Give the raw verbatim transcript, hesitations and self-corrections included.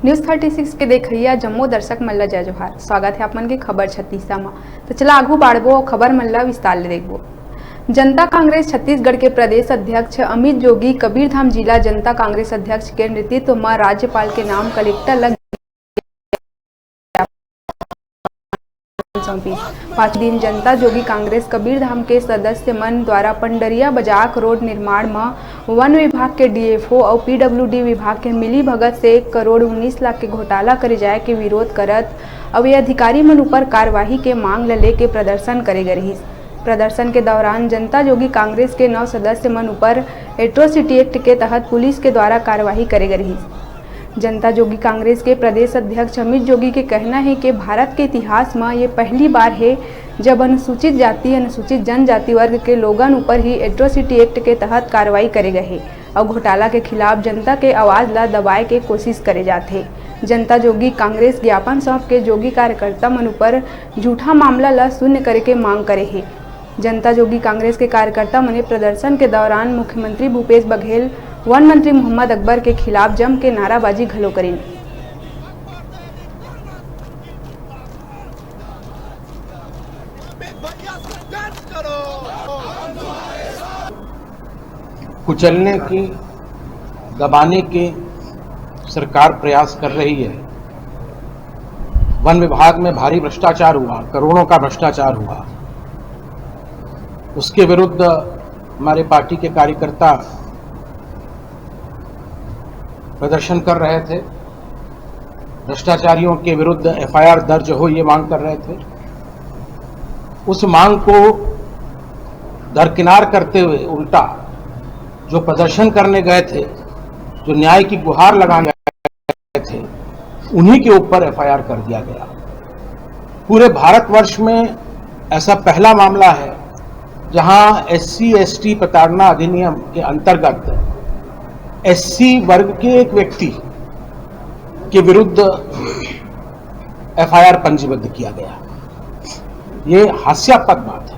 News thirty six के देखइया जम्मो दर्शक मन ल जय जोहार। स्वागत हे आप मन के खबर छत्तीसा म। त चला आगू बाढ़बो अउ खबर मन ल विस्तार ले देखबो। जनता कांग्रेस छत्तीसगढ़ के प्रदेश अध्यक्ष अमित जोगी कबीरधाम जिला जनता कांग्रेस अध्यक्ष के नेतृत्व म राज्यपाल के नाम कलेक्टर ल सौंपिस। पांच दिन जनता जोगी कांग्रेस कबीरधाम के सदस्य मन द्वारा पंडरिया बजाक रोड निर्माण म वन विभाग के डीएफओ अउ पीडब्ल्यूडी विभाग के मिली भगत से एक करोड़ उन्नीस लाख के घोटाला करे जाय के विरोध करत अउ ये अधिकारी मन ऊपर कार्यवाही के मांग ल लेके प्रदर्शन करे गे रिहिस। प्रदर्शन के दौरान जनता जोगी कांग्रेस के नौ सदस्य मन ऊपर एट्रोसिटी एक्ट के तहत पुलिस के द्वारा कार्यवाही करे गे रिहिस। जनता जोगी कांग्रेस के प्रदेश अध्यक्ष अमित जोगी के कहना हे कि भारत के इतिहास म ये पहली बार हे, जब अनुसूचित जाति, अनुसूचित जनजाति वर्ग के लोगन ऊपर ही एट्रोसिटी एक्ट के तहत कार्रवाई करे गए हे अउ घोटाला के खिलाफ जनता के आवाज ला दबाए के कोशिश करे जात हे। जनता जोगी कांग्रेस ज्ञापन सौंप के जोगी कार्यकर्ता मन ऊपर झूठा मामला ला शून्य करे के मांग करे हे। जनता जोगी कांग्रेस के कार्यकर्ता मने प्रदर्शन के दौरान मुख्यमंत्री भूपेश बघेल, वन मंत्री मोहम्मद अकबर के खिलाफ जम के नाराबाजी घलो करिन। कुचलने की, दबाने के सरकार प्रयास कर रही है। वन विभाग में भारी भ्रष्टाचार हुआ, करोड़ों का भ्रष्टाचार हुआ, उसके विरुद्ध हमारे पार्टी के कार्यकर्ता प्रदर्शन कर रहे थे, भ्रष्टाचारियों के विरुद्ध एफआईआर दर्ज हो, ये मांग कर रहे थे। उस मांग को दरकिनार करते हुए उल्टा जो प्रदर्शन करने गए थे, जो न्याय की गुहार लगाने गए थे, उन्हीं के ऊपर एफआईआर कर दिया गया। पूरे भारतवर्ष में ऐसा पहला मामला है जहां एससी एसटी प्रताड़ना अधिनियम के अंतर्गत एससी वर्ग के एक व्यक्ति के विरुद्ध एफआईआर पंजीबद्ध किया गया। ये हास्यास्पद बात